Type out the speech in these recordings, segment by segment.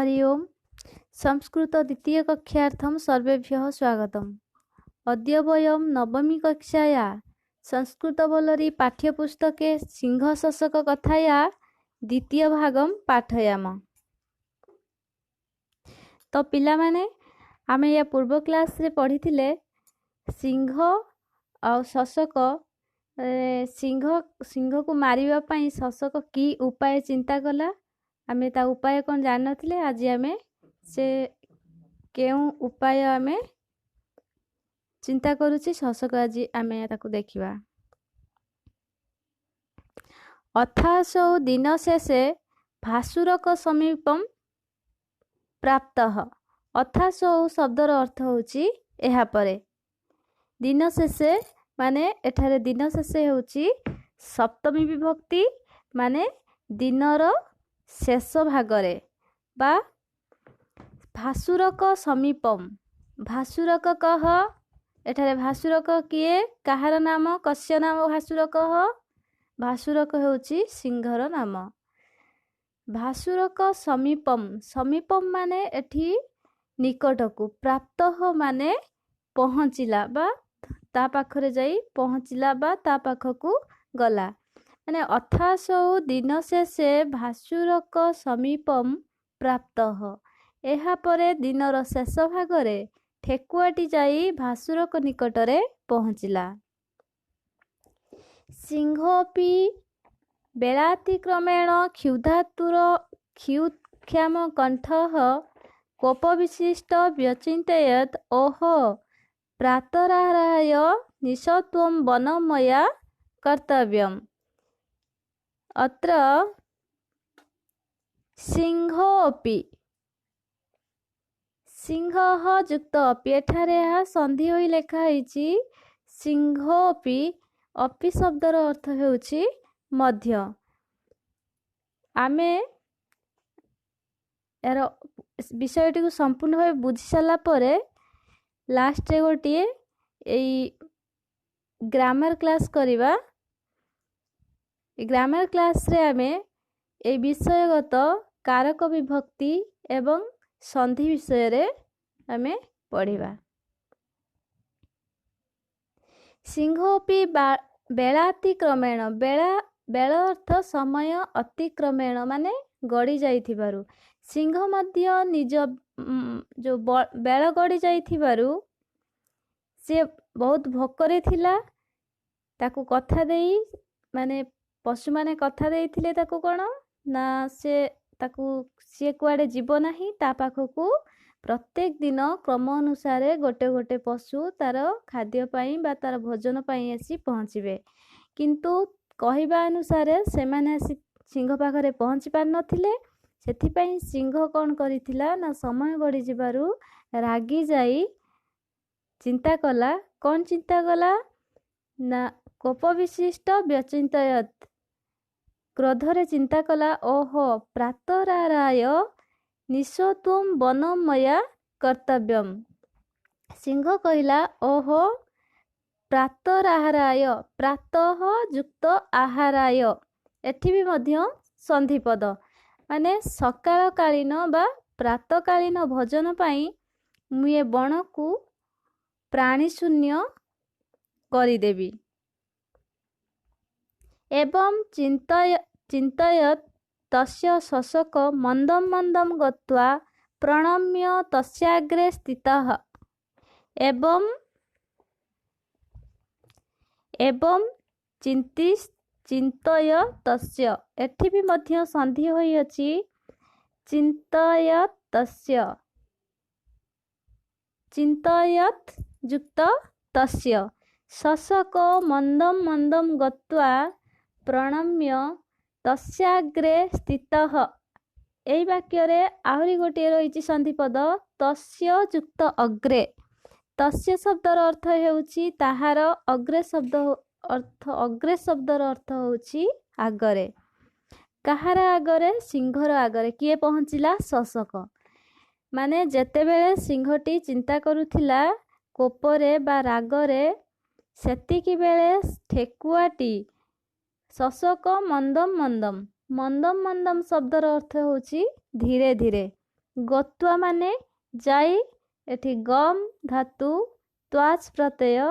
हरि ओम। संस्कृत द्वितीय कक्षार्थं सर्वेभ्यः स्वागतम्। अद्य वयं नवमी कक्षाया संस्कृतवल्लरी पाठ्यपुस्तके सिंहशशक कथाया द्वितीय भागं पाठयाम। ତ ପିଲାମାନେ, ଆମେ ୟା ପୂର୍ବ କ୍ଲାସ୍ରେ ପଢ଼ିଥିଲେ ସିଂହ ଆଉ ଶଶକ। ସିଂହକୁ ମାରିବା ପାଇଁ ଶଶକ କି ଉପାୟ ଚିନ୍ତା କଲା, ଆମେ ତା ଉପାୟ କ'ଣ ଜାଣିନଥିଲେ। ଆଜି ଆମେ ସେ କେଉଁ ଉପାୟ ଆମେ ଚିନ୍ତା କରୁଛି ଶଶକ, ଆଜି ଆମେ ତାକୁ ଦେଖିବା। ଅଥାସୌ ଦିନଶେଷେ ଭାସୁରକ ସମୀପಂ ପ୍ରାପ୍ତଃ। ଅଥାସୌ ଶବ୍ଦର ଅର୍ଥ ହେଉଛି ଏହାପରେ। ଦିନ ଶେଷେ ମାନେ ଏଠାରେ ଦିନ ଶେଷେ ହେଉଛି ସପ୍ତମୀ ବିଭକ୍ତି, ମାନେ ଦିନର ଶେଷ ଭାଗରେ। ବା ଭାସୁରକ ସମୀପମ୍, ଭାସୁରକ କହ, ଏଠାରେ ଭାସୁରକ କିଏ, କାହାର ନାମ? କସ୍ୟ ନାମ ଭାସୁରକ? ଭାସୁରକ ହେଉଛି ସିଂହର ନାମ। ଭାସୁରକ ସମୀପମ୍, ସମୀପମ୍ ମାନେ ଏଠି ନିକଟକୁ, ପ୍ରାପ୍ତଃ ମାନେ ପହଞ୍ଚିଲା ବା ତା ପାଖରେ ଯାଇ ପହଞ୍ଚିଲା ବା ତା ପାଖକୁ ଗଲା। ମାନେ ଅଥାସୌ ଦିନ ଶେଷେ ଭାସୁରକ ସମୀପମ୍ ପ୍ରାପ୍ତଃ, ଏହାପରେ ଦିନର ଶେଷ ଭାଗରେ ଠେକୁଆଟି ଯାଇ ଭାସୁରକ ନିକଟରେ ପହଞ୍ଚିଲା। ସିଂହୋପି ବେଳାତିକ୍ରମେଣ କ୍ଷୁଧାତୁର କ୍ଷୁତ୍କ୍ଷାମ କଣ୍ଠଃ କୋପବିଶିଷ୍ଟ ବ୍ୟଚିନ୍ତୟତ୍ ଓହୋ ପ୍ରାତରାହାରାୟ ନିଃସତ୍ୱಂ ବନମୟା କର୍ତ୍ତବ୍ୟମ୍। ଅତ୍ର ସିଂହୋପି, ସିଂହ ଯୁକ୍ତ ଅପି, ଏଠାରେ ଏହା ସନ୍ଧି ହୋଇ ଲେଖା ହେଇଛି। ସିଂହୋପି, ଅପି ଶବ୍ଦର ଅର୍ଥ ହେଉଛି ମଧ୍ୟ। ଆମେ ଏହାର ବିଷୟଟିକୁ ସମ୍ପୂର୍ଣ୍ଣ ଭାବେ ବୁଝି ସାରିଲା ପରେ ଲାଷ୍ଟରେ ଗୋଟିଏ ଏଇ ଗ୍ରାମାର କ୍ଲାସ୍ କରିବା। ଏ ଗ୍ରାମାର କ୍ଲାସ୍ରେ ଆମେ ଏଇ ବିଷୟଗତ କାରକ ବିଭକ୍ତି ଏବଂ ସନ୍ଧି ବିଷୟରେ ଆମେ ପଢ଼ିବା। ସିଂହୋପି ବେଳାତିକ୍ରମେଣ, ବେଳା ବେଳ ଅର୍ଥ ସମୟ, ଅତିକ୍ରମେଣ ମାନେ ଗଡ଼ି ଯାଇଥିବାରୁ। ସିଂହ ମଧ୍ୟ ନିଜ ଯେଉଁ ବେଳ ଗଡ଼ି ଯାଇଥିବାରୁ ସିଏ ବହୁତ ଭୋକରେ ଥିଲା। ତାକୁ କଥା ଦେଇ, ମାନେ ପଶୁମାନେ କଥା ଦେଇଥିଲେ ତାକୁ କ'ଣ ନା ସେ ତାକୁ ସିଏ କୁଆଡ଼େ ଯିବ ନାହିଁ, ତା ପାଖକୁ ପ୍ରତ୍ୟେକ ଦିନ କ୍ରମ ଅନୁସାରେ ଗୋଟେ ଗୋଟେ ପଶୁ ତାର ଖାଦ୍ୟ ପାଇଁ ବା ତାର ଭୋଜନ ପାଇଁ ଆସି ପହଞ୍ଚିବେ। କିନ୍ତୁ କହିବା ଅନୁସାରେ ସେମାନେ ଆସି ସିଂହ ପାଖରେ ପହଞ୍ଚି ପାରିନଥିଲେ। ସେଥିପାଇଁ ସିଂହ କ'ଣ କରିଥିଲା ନା ସମୟ ଗଡ଼ିଯିବାରୁ ରାଗି ଯାଇ ଚିନ୍ତା କଲା। କ'ଣ ଚିନ୍ତା କଲା ନା କୋପ ବିଶିଷ୍ଟ ବ୍ୟଚିନ୍ତୟତ୍, କ୍ରୋଧରେ ଚିନ୍ତା କଲା, ଓହୋ ପ୍ରାତରାରାୟ ନିଃସତ୍ୱಂ ବନମୟା କର୍ତ୍ତବ୍ୟମ୍। ସିଂହ କହିଲା, ଓହୋ ପ୍ରାତରାହାରାୟ, ପ୍ରାତଃ ଯୁକ୍ତ ଆହାରାୟ, ଏଠି ବି ମଧ୍ୟ ସନ୍ଧିପଦ, ମାନେ ସକାଳକାଳୀନ ବା ପ୍ରାତକାଳୀନ ଭୋଜନ ପାଇଁ ମୁଁ ଏ ବଣକୁ ପ୍ରାଣୀଶୂନ୍ୟ କରିଦେବି। ଏବଂ ଚିନ୍ତୟତ୍ ତସ୍ୟ ଶଶକ ମନ୍ଦମ ମନ୍ଦମ ଗତ୍ୱା ପ୍ରଣମ୍ୟ ତସ୍ୟାଗ୍ରେ ସ୍ଥିତଃ। ଏବଂ ଚିନ୍ତୟ ତସ୍ୟ, ଏଠି ବି ମଧ୍ୟ ସନ୍ଧି ହୋଇଅଛି। ଚିନ୍ତୟତ୍ ତସ୍ୟ, ଚିନ୍ତୟତ୍ ଯୁକ୍ତ ତସ୍ୟ, ଶଶକ ମନ୍ଦମ ମନ୍ଦମ ଗତ୍ୱା ପ୍ରଣମ୍ୟ ତସ୍ୟାଗ୍ରେ ସ୍ଥିତଃ। ଏହି ବାକ୍ୟରେ ଆହୁରି ଗୋଟିଏ ରହିଛି ସନ୍ଧିପଦ, ତସ୍ୟ ଯୁକ୍ତ ଅଗ୍ରେ। ତସ୍ୟ ଶବ୍ଦର ଅର୍ଥ ହେଉଛି ତାହାର, ଅଗ୍ରେ ଶବ୍ଦ ଅର୍ଥ, ଅଗ୍ରେ ଶବ୍ଦର ଅର୍ଥ ହେଉଛି ଆଗରେ। କାହାର ଆଗରେ? ସିଂହର ଆଗରେ। କିଏ ପହଞ୍ଚିଲା? ଶଶକ। ମାନେ ଯେତେବେଳେ ସିଂହଟି ଚିନ୍ତା କରୁଥିଲା କୋପରେ ବା ରାଗରେ, ସେତିକି ବେଳେ ଠେକୁଆଟି ଶଶକ ମନ୍ଦମ ମନ୍ଦମ, ମନ୍ଦମ ମନ୍ଦମ ଶବ୍ଦର ଅର୍ଥ ହେଉଛି ଧୀରେ ଧୀରେ, ଗତ୍ୱା ମାନେ ଯାଇ, ଏଠି ଗମ୍ ଧାତୁ ତ୍ୱାଚ୍ ପ୍ରତ୍ୟୟ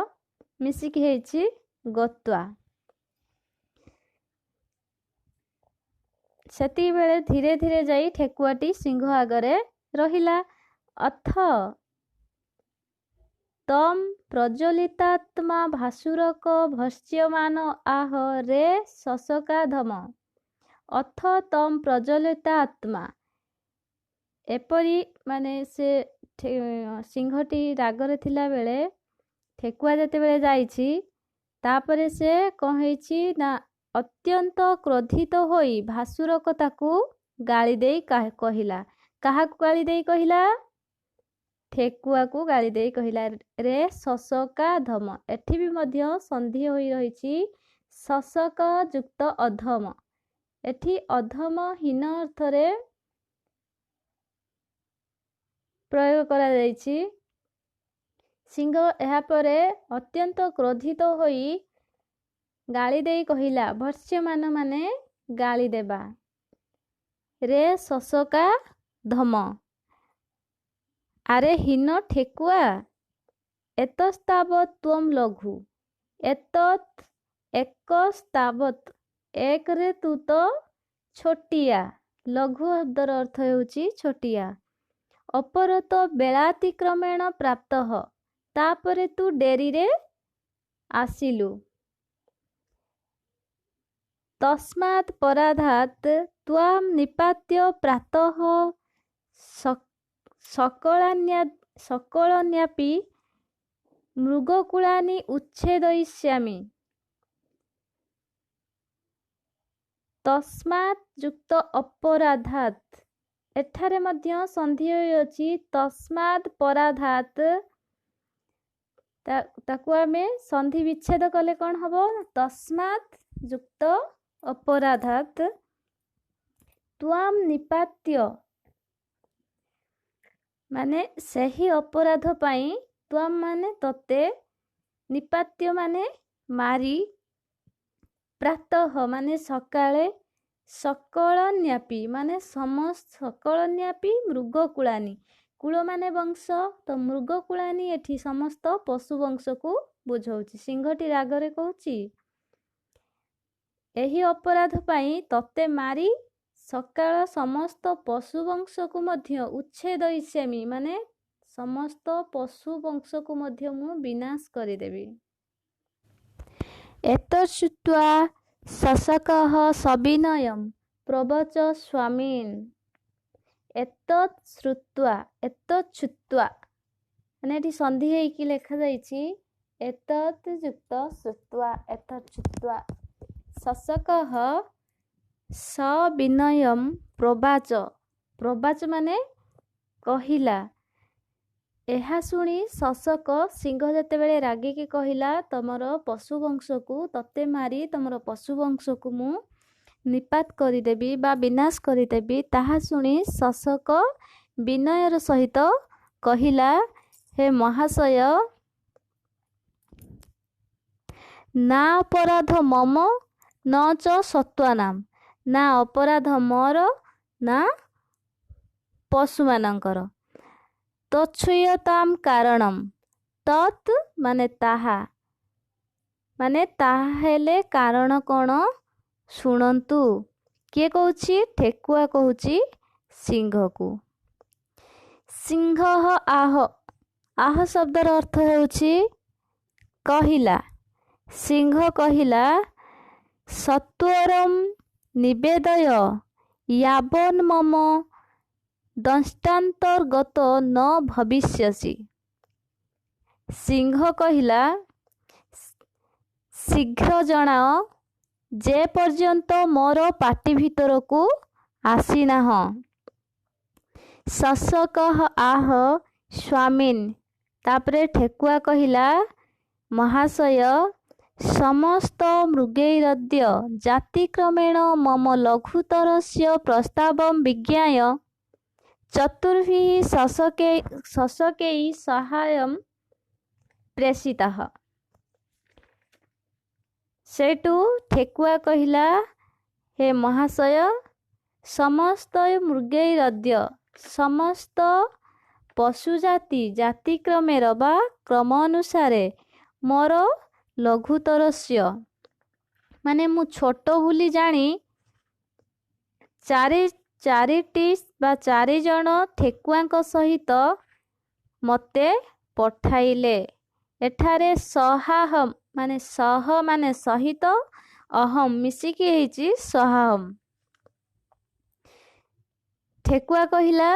ମିଶିକି ହେଇଛି ଗତ୍ୱା। ସେତିକିବେଳେ ଧୀରେ ଧୀରେ ଯାଇ ଠେକୁଆଟି ସିଂହ ଆଗରେ ରହିଲା। ଅଥ ତମ୍ ପ୍ରଜ୍ୱଲିତାତ୍ମା ଭାସୁରକ ଭତ୍ସ୍ୟମାନ ଆହ ରେ ଶଶକାଧମ। ଅଥ ତମ୍ ପ୍ରଜ୍ୱଲିତାତ୍ମା, ଏପରି ମାନେ ସେ ସିଂହଟି ରାଗରେ ଥିଲାବେଳେ ଠେକୁଆ ଯେତେବେଳେ ଯାଇଛି, ତାପରେ ସେ କ'ଣ ହେଇଛି ନା ଅତ୍ୟନ୍ତ କ୍ରୋଧିତ ହୋଇ ଭାସୁରକ ତାକୁ ଗାଳି ଦେଇ କହିଲା। କାହାକୁ ଗାଳି ଦେଇ କହିଲା? ଠେକୁଆକୁ ଗାଳି ଦେଇ କହିଲା, ରେ ଶଶକାଧମ। ଏଠି ବି ମଧ୍ୟ ସନ୍ଧି ହୋଇ ରହିଛି, ଶଶକ ଯୁକ୍ତ ଅଧମ। ଏଠି ଅଧମ ହୀନ ଅର୍ଥରେ ପ୍ରୟୋଗ କରାଯାଇଛି। ସିଂହ ଏହାପରେ ଅତ୍ୟନ୍ତ କ୍ରୋଧିତ ହୋଇ ଗାଳି ଦେଇ କହିଲା, ଭତ୍ସ୍ୟମାନ ମାନେ ଗାଳି ଦେବା, ରେ ଶଶକା ଧମ, ଆରେ ହୀନ ଠେକୁଆ, ଏତସ୍ତାବତ୍ ତ୍ୱಂ ଲଘୁ। ଏତତ୍ ଏକସ୍ତାବତ୍, ଏକରେ ତୁ ତ ଛୋଟିଆ, ଲଘୁ ଶବ୍ଦର ଅର୍ଥ ହେଉଛି ଛୋଟିଆ। ଅପରତ ବେଳାତିକ୍ରମେଣ ପ୍ରାପ୍ତଃ, ତାପରେ ତୁ ଡେରିରେ ଆସିଲୁ। ତସ୍ମାତ୍ ପରାଧାତ୍ ତ୍ୱାಂ ନିପାତ୍ୟ ପ୍ରାତଃ ସକଳନ୍ୟାପି ମୃଗକୁଳାନି ଉଚ୍ଛେଦୟିଷ୍ୟାମି। ତସ୍ମାତ୍ ଯୁକ୍ତ ଅପରାଧାତ୍, ଏଠାରେ ମଧ୍ୟ ସନ୍ଧି ହୋଇଅଛି। ତସ୍ମାତ୍ ପରାଧାତ୍, ତାକୁ ଆମେ ସନ୍ଧି ବିଚ୍ଛେଦ କଲେ କ'ଣ ହବ? ତସ୍ମାତ୍ ଯୁକ୍ତ ଅପରାଧାତ୍ ତ୍ୱାಂ ନିପାତ୍ୟ ମାନେ ସେହି ଅପରାଧ ପାଇଁ, ତ୍ୱାಂ ମାନେ ତତେ, ନିପାତ୍ୟ ମାନେ ମାରି, ପ୍ରାତଃ ମାନେ ସକାଳେ, ସକଳନ୍ୟାପି ମାନେ ସକଳନ୍ୟାପି ମୃଗକୁଳାନି, କୁଳ ମାନେ ବଂଶ, ତ ମୃଗକୁଳାନି ଏଠି ସମସ୍ତ ପଶୁ ବଂଶକୁ ବୁଝଉଛି। ସିଂହଟି ରାଗରେ କହୁଛି, ଏହି ଅପରାଧ ପାଇଁ ତତେ ମାରି ସକାଳ ସମସ୍ତ ପଶୁ ବଂଶକୁ ମଧ୍ୟ ଉଚ୍ଛେଦୟିଷ୍ୟାମି, ମାନେ ସମସ୍ତ ପଶୁ ବଂଶକୁ ମଧ୍ୟ ମୁଁ ବିନାଶ କରିଦେବି। ଏତଶ୍ରୁତ୍ୱା ଶଶକଃ ସବିନୟଂ ପ୍ରବଚ ସ୍ୱାମୀନ୍। ଏତତ୍ ଶ୍ରୁତ୍ୱା, ଏତତ୍ ଶ୍ରୁତ୍ୱା ମାନେ ଏଠି ସନ୍ଧି ହେଇକି ଲେଖାଯାଇଛି, ଏତତ୍ ଯୁକ୍ତ ଶ୍ରୁତ୍ୱା, ଏତତ୍ ଶ୍ରୁତ୍ୱା ଶଶକଃ ସବିନୟଂ ପ୍ରୋବାଚ, ପ୍ରୋବାଚ ମାନେ କହିଲା। ଏହା ଶୁଣି ଶଶକ ସିଂହ ଯେତେବେଳେ ରାଗିକି କହିଲା, ତମର ପଶୁ ବଂଶକୁ ତତେ ମାରି ତମର ପଶୁ ବଂଶକୁ ମୁଁ ନିପାତ କରିଦେବି ବା ବିନାଶ କରିଦେବି, ତାହା ଶୁଣି ଶଶକ ବିନୟର ସହିତ କହିଲା, ହେ ମହାଶୟ, ନା ଅପରାଧ ମମ ନ ଚ ସତ୍ତ୍ୱାନାମ, ନା ଅପରାଧ ମୋର ନା ପଶୁମାନଙ୍କର। ତଚ୍ଛୂୟତାମ କାରଣମ୍, ତତ୍ ମାନେ ତାହା, ମାନେ ତାହା ହେଲେ କାରଣ କ'ଣ ଶୁଣନ୍ତୁ। କିଏ କହୁଛି? ଠେକୁଆ କହୁଛି ସିଂହକୁ। ସିଂହ ଆହ, ଆହ ଶବ୍ଦର ଅର୍ଥ ହେଉଛି କହିଲା। ସିଂହ କହିଲା, ସତ୍ୱରମ୍ ନିବେଦୟ ୟାବନ୍ ମମ ଦଂଷ୍ଟାନ୍ତର୍ଗତ ନ ଭବିଷ୍ୟସି। ସିଂହ କହିଲା, ଶୀଘ୍ର ଜଣାଅ ଯେ ପର୍ଯ୍ୟନ୍ତ ମୋର ପାଟି ଭିତରକୁ ଆସିନାହଁ। ଶଶକଃ ଆହ ସ୍ୱାମୀନ୍, ତାପରେ ଠେକୁଆ କହିଲା, ମହାଶୟ, ସମସ୍ତ ମୃଗୈରଦ୍ୟ ଜାତିକ୍ରମେଣ ମମ ଲଘୁତରସ୍ୟ ପ୍ରସ୍ତାବಂ ବିଜ୍ଞାୟ ଚତୁର୍ଭିଃ ଶଶକେଇ ସହାୟಂ ପ୍ରେଷିତଃ। ସେଇଠୁ ଠେକୁଆ କହିଲା, ହେ ମହାଶୟ, ସମସ୍ତ ମୃଗୈରଦ୍ୟ, ସମସ୍ତ ପଶୁ ଜାତି ଜାତିକ୍ରମେର ବା କ୍ରମ ଅନୁସାରେ ମୋର ଲଘୁତରସ୍ୟ ମାନେ ମୁଁ ଛୋଟ ବୋଲି ଜାଣି ଚାରିଟି ବା ଚାରିଜଣ ଠେକୁଆଙ୍କ ସହିତ ମୋତେ ପଠାଇଲେ। ଏଠାରେ ସହାହମ୍ ମାନେ ସହ ମାନେ ସହିତ, ଅହମ୍ ମିଶିକି ହେଇଛି ସହାହମ୍। ଠେକୁଆ କହିଲା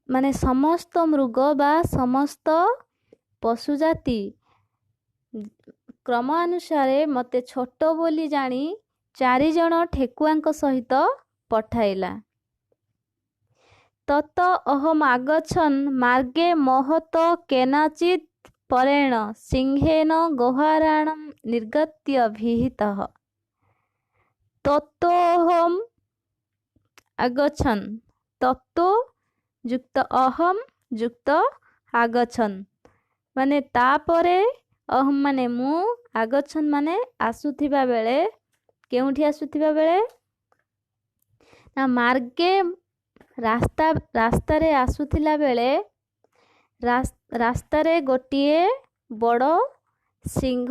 ମାନେ ସମସ୍ତ ମୃଗ ବା ସମସ୍ତ ପଶୁ ଜାତି କ୍ରମ ଅନୁସାରେ ମୋତେ ଛୋଟ ବୋଲି ଜାଣି ଚାରିଜଣ ଠେକୁଆଙ୍କ ସହିତ ପଠାଇଲା। ତତ ଅହମ୍ ଆଗଛନ୍ ମାର୍ଗେ ମହତ କେନଚିତ୍ ପରେଣ ସିଂହେନ ଗହ୍ୱରାଣଂ ନିର୍ଗତ୍ୟ ଭିହିତଃ। ତତୋହମ୍ ଆଗଛନ୍, ତତୋ ଯୁକ୍ତ ଅହମ୍ ଯୁକ୍ତ ଆଗଛନ୍ ମାନେ ତାପରେ, ଅହମ୍ ମାନେ ମୁଁ, ଆଗଛନ୍ ମାନେ ଆସୁଥିବା ବେଳେ। କେଉଁଠି ଆସୁଥିବା ବେଳେ ନା ମାର୍ଗେ ରାସ୍ତା, ରାସ୍ତାରେ ଆସୁଥିଲା ବେଳେ ରାସ୍ତାରେ ଗୋଟିଏ ବଡ଼ ସିଂହ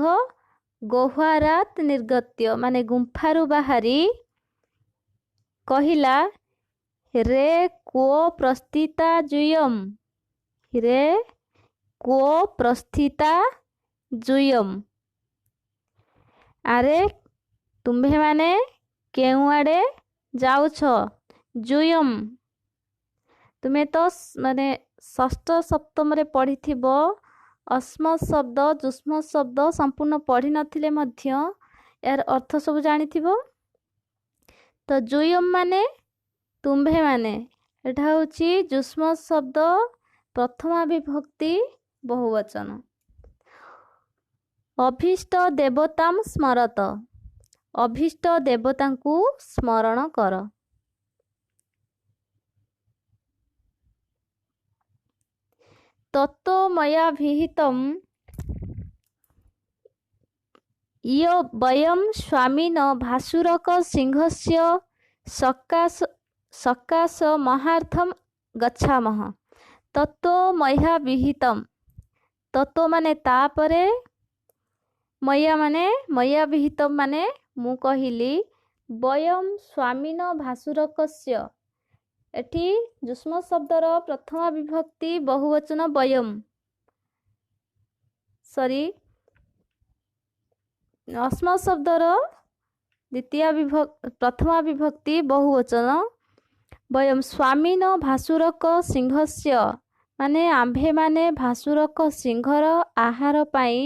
ଗହ୍ୱରାତ୍ ନିର୍ଗତ୍ୟ ମାନେ ଗୁମ୍ଫାରୁ ବାହାରି କହିଲା, ରେ କ୍ୱ ପ୍ରସ୍ଥିତା ଜୁୟମ୍, ରେ କ୍ୱ ପ୍ରସ୍ଥିତା ଜୁୟମ୍, ଆରେ ତୁମ୍ଭେମାନେ କେଉଁଆଡ଼େ ଯାଉଛ? ଜୁୟମ୍ ତୁମେ ତ ମାନେ ଷଷ୍ଠ ସପ୍ତମରେ ପଢ଼ିଥିବ ଅସ୍ମ ଶବ୍ଦ ଯୁଷ୍ମ ଶବ୍ଦ, ସମ୍ପୂର୍ଣ୍ଣ ପଢ଼ିନଥିଲେ ମଧ୍ୟ ଏହାର ଅର୍ଥ ସବୁ ଜାଣିଥିବ। ତ ଜୁୟମ୍ ମାନେ ତୁମ୍ଭେମାନେ, ଏଟା ହେଉଛି ଯୁଷ୍ମ ଶବ୍ଦ ପ୍ରଥମା ବିଭକ୍ତି ବହୁବଚନ। ଅଭୀଷ୍ଟ ଦେବତାಂ ସ୍ମରତ, ଅଭୀଷ୍ଟ ଦେବତାଙ୍କୁ ସ୍ମରଣ କର। ତତୋ ମୟା ଭିହିତಂ ୟ ବୟଂ ସ୍ୱାମିନ ଭାସୁରକ ସିଂହସ୍ୟ ସକାଶ ମହାର୍ଥಂ ଗଚ୍ଛାମହ। ତତୋ ମୟା ବିହିତಂ, ତତୋ ମାନେ ତାପରେ, ମୟା ମାନେ ମୟା ବିହିତಂ ମାନେ ମୁଁ କହିଲି, ବୟଂ ସ୍ୱାମିନ ଭାସୁରକସ୍ୟ, ଏଠି ଯୁଷ୍ମ ଶବ୍ଦର ପ୍ରଥମା ବିଭକ୍ତି ବହୁବଚନ ବୟମ୍, ସରି ଅସ୍ମ ଶବ୍ଦର ଦ୍ୱିତୀୟ ପ୍ରଥମା ବିଭକ୍ତି ବହୁବଚନ ବୟମ୍ ସ୍ୱାମିନ ଭାସୁରକ ସିଂହସ୍ୟ ମାନେ ଆମ୍ଭେମାନେ ଭାସୁରକ ସିଂହର ଆହାର ପାଇଁ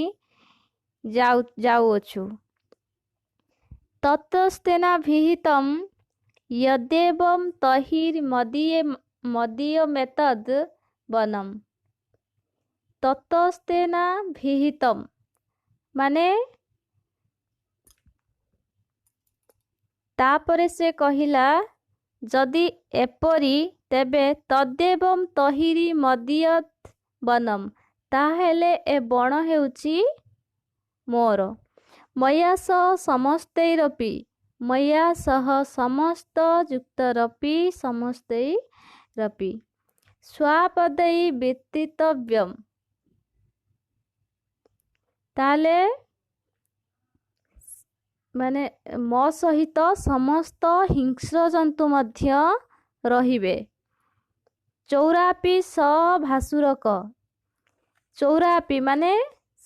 ଯାଉଅଛୁ। ତତସ୍ତେନା ଭିହିତಂ ୟଦେବಂ ତହିର୍ ମଦୀୟମେତଦ୍ ବନମ୍। ତତସ୍ତେନା ଭିହିତಂ ମାନେ ତାପରେ ସେ କହିଲା ଯଦି ଏପରି ତେବେ ତଦେବಂ ତହିରି ମଦୀୟତ୍ ବନମ୍, ତାହେଲେ ଏ ବଣ ହେଉଛି ମୋର। ମୟା ସହ ସମସ୍ତୈରପି, ମୟା ସହ ସମସ୍ତ ଯୁକ୍ତରପି ସମସ୍ତୈରପି ସ୍ୱାପଦୈ ବିତ୍ତିତବ୍ୟମ୍, ତାହେଲେ ମାନେ ମୋ ସହିତ ସମସ୍ତ ହିଂସ୍ର ଜନ୍ତୁ ମଧ୍ୟ ରହିବେ। ଚୌରାପି ସ ଭାସୁରକ, ଚୌରାପି ମାନେ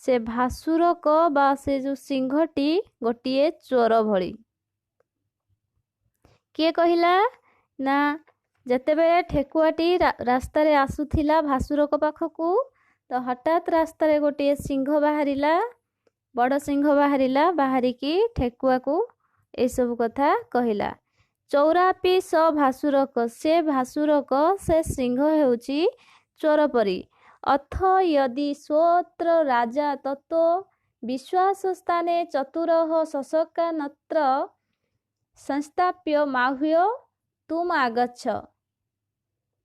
ସେ ଭାସୁରକ ବା ସେ ଯେଉଁ ସିଂହଟି ଗୋଟିଏ ଚୋର ଭଳି। କିଏ କହିଲା ନା ଯେତେବେଳେ ଠେକୁଆଟି ରାସ୍ତାରେ ଆସୁଥିଲା ଭାସୁରକ ପାଖକୁ, ତ ହଠାତ୍ ରାସ୍ତାରେ ଗୋଟିଏ ସିଂହ ବାହାରିଲା, ବଡ଼ ସିଂହ ବାହାରିଲା, ବାହାରିକି ଠେକୁଆକୁ ଏସବୁ କଥା କହିଲା। ଚୌରାପି ସ ଭାସୁରକ, ସେ ଭାସୁରକ ସେ ସିଂହ ହେଉଛି ଚୋର ପରି। ଅଥ ୟଦି ସ୍ୱତ୍ର ରାଜା ତତ୍ତ୍ୱ ବିଶ୍ୱାସ ସ୍ଥାନେ ଚତୁରଃ ଶଶକାନତ୍ର ସଂସ୍ଥାପ୍ୟ ମାହ୍ୱ୍ୟ ତୁମ ଆଗଚ୍ଛ।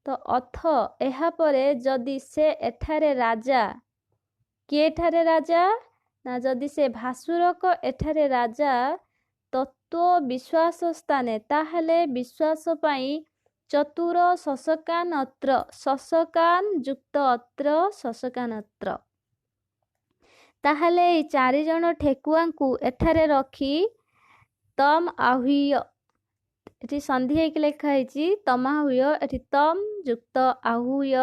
ତ ଅଥ ଏହାପରେ ଯଦି ସେ ଏଠାରେ ରାଜା, କିଏ ଏଠାରେ ରାଜା ନା ଯଦି ସେ ଭାସୁରକ ଏଠାରେ ରାଜା, ତତ୍ତ୍ୱ ବିଶ୍ୱାସ ସ୍ଥାନେ ତାହେଲେ ବିଶ୍ୱାସ ପାଇଁ ଚତୁର ଶଶକାନ ଅତ୍ର, ଶଶକାନ ଯୁକ୍ତ ଅତ୍ର, ଶଶକାନ ଅତ୍ର। ତାହେଲେ ଏଇ ଚାରିଜଣ ଠେକୁଆଙ୍କୁ ଏଠାରେ ରଖି ତମ୍ ଆହୁୟ, ଏଠି ସନ୍ଧି ହେଇକି ଲେଖା ହେଇଛି ତମାହୁୟ, ଏଠି ତମ୍ ଯୁକ୍ତ ଆହୁୟ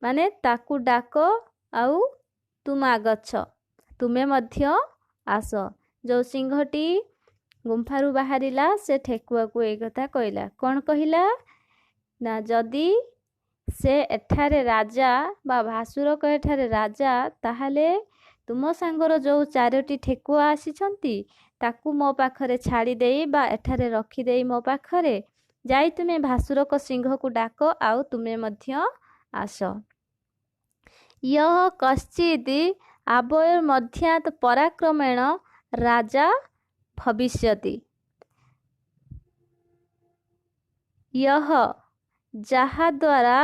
ମାନେ ତାକୁ ଡାକ, ଆଉ ତୁମ ଆଗଛ, ତୁମେ ମଧ୍ୟ ଆସ। ଯେଉଁ ସିଂହଟି ଗୁମ୍ଫାରୁ ବାହାରିଲା ସେ ଠେକୁଆକୁ ଏଇ କଥା କହିଲା। କ'ଣ କହିଲା ନା, ଯଦି ସେ ଏଠାରେ ରାଜା ବା ଭାସୁରକ ଏଠାରେ ରାଜା, ତାହେଲେ ତୁମ ସାଙ୍ଗର ଯେଉଁ ଚାରୋଟି ଠେକୁଆ ଆସିଛନ୍ତି ତାକୁ ମୋ ପାଖରେ ଛାଡ଼ିଦେଇ ବା ଏଠାରେ ରଖିଦେଇ ମୋ ପାଖରେ ଯାଇ ତୁମେ ଭାସୁରକ ସିଂହକୁ ଡାକ, ଆଉ ତୁମେ ମଧ୍ୟ ଆସ। ୟହ କଶ୍ଚିତ୍ ଆବୟୋର୍ମଧ୍ୟାତ୍ ପରାକ୍ରମେଣ ରାଜା ଭବିଷ୍ୟତି। ୟହ ଯାହାଦ୍ୱାରା,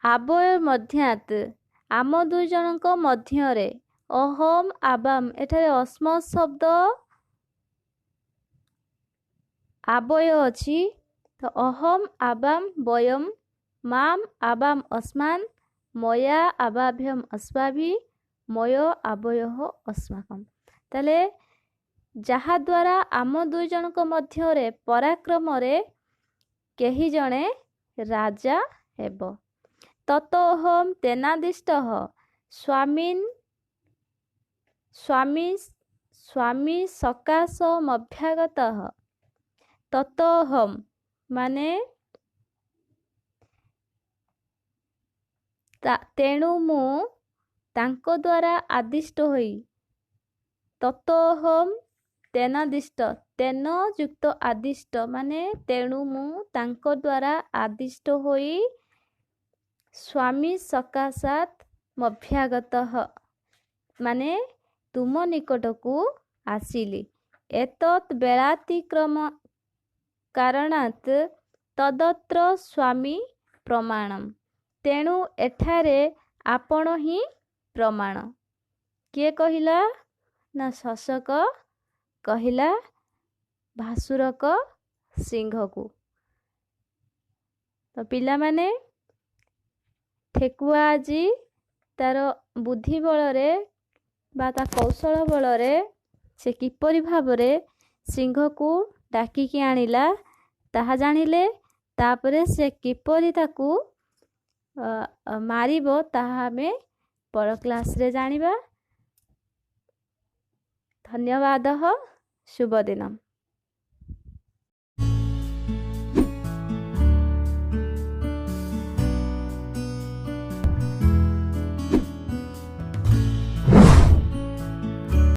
ଆବୟୋର୍ମଧ୍ୟାତ୍ ଆମ ଦୁଇ ଜଣଙ୍କ ମଧ୍ୟରେ, ଅହମ୍ ଆବାମ, ଏଠାରେ ଅସ୍ମ ଶବ୍ଦ ଆବୟ ଅଛି, ତ ଅହମ୍ ଆବାମ ବୟମ୍, ମାମ୍ ଆବାମ ଅସ୍ମାନ୍, ମୟା ଆବାଭ୍ୟମ୍ ଅସ୍ମାଭି, ମୟ ଆବୟଃ ଅସ୍ମାକମ୍। ତାହେଲେ ଯାହାଦ୍ୱାରା ଆମ ଦୁଇ ଜଣଙ୍କ ମଧ୍ୟରେ ପରାକ୍ରମରେ କେହି ଜଣେ ରାଜା ହେବ। ତତୋହମ୍ ତେନାଦିଷ୍ଟଃ ସ୍ୱାମୀନ୍ ସ୍ୱାମୀ ସ୍ୱାମୀ ସକାଶମଭ୍ୟାଗତଃ। ତତୋହମ୍ ମାନେ ତେଣୁ ମୁଁ ତାଙ୍କ ଦ୍ୱାରା ଆଦିଷ୍ଟ ହୋଇ, ତତୋହମ୍ ତେନାଦିଷ୍ଟ, ତେନ ଯୁକ୍ତ ଆଦିଷ୍ଟ ମାନେ ତେଣୁ ମୁଁ ତାଙ୍କ ଦ୍ୱାରା ଆଦିଷ୍ଟ ହୋଇ, ସ୍ୱାମୀ ସକାଶାତ୍ ମଭ୍ୟାଗତଃ ମାନେ ତୁମ ନିକଟକୁ ଆସିଲି। ଏତତ୍ ବେଳାତିକ୍ରମ କାରଣାତ୍ ତଦତ୍ର ସ୍ୱାମୀ ପ୍ରମାଣମ୍। ତେଣୁ ଏଠାରେ ଆପଣ ହିଁ ପ୍ରମାଣ। କିଏ କହିଲା ନା, ଶଶକ କହିଲା ଭାସୁରକ ସିଂହକୁ। ତ ପିଲାମାନେ, ଠେକୁଆ ଆଜି ତାର ବୁଦ୍ଧି ବଳରେ ବା ତା କୌଶଳ ବଳରେ ସେ କିପରି ଭାବରେ ସିଂହକୁ ଡାକିକି ଆଣିଲା ତାହା ଜାଣିଲେ। ତାପରେ ସେ କିପରି ତାକୁ ମାରିବ ତାହା ଆମେ ପର କ୍ଲାସ୍ରେ ଜାଣିବା। ଧନ୍ୟବାଦ, ଶୁଭଦିନ।